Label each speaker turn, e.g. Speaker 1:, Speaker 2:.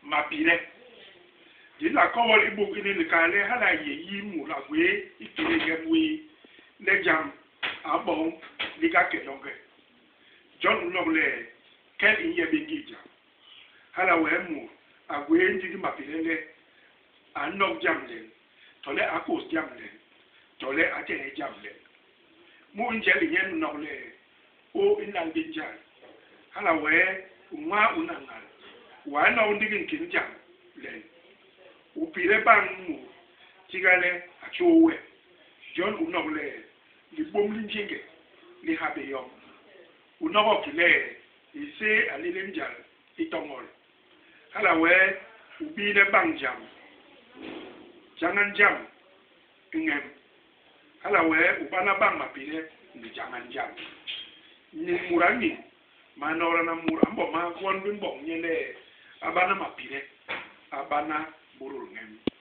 Speaker 1: Mapile. Di nla kobol i buk ini ni kal le hala a yé yi mut a gwéé i kédé ñem wéé le jam a boñ li ga ke longe. Jon u nok le, kel i nye bé ngii jam. Hala wee mut a gwéé ndigi mapile le a nok jam len, tole a kôs jam len, tole a tehe jam len. Mu i njel i nyen u nok le ô i nlal bé njal. Hala wee u nwaa u nañal, w'a nok ndigi nkil jam len. U pile bañ mut tiga le a tjôô we. Jon u nok le libôm li njénge li ha bé yom. U nogok ki le hiséé a nlélém njal i toñol. Hala wee u biine bañ jam, jañan jam i ñem. Hala wee u bana bañ mapile ndi jañan jam. Niñ mut a niñ, manoodana mut a mboma gwon bi mboñ nye le a bana mapile, a bana bôdôl ñem.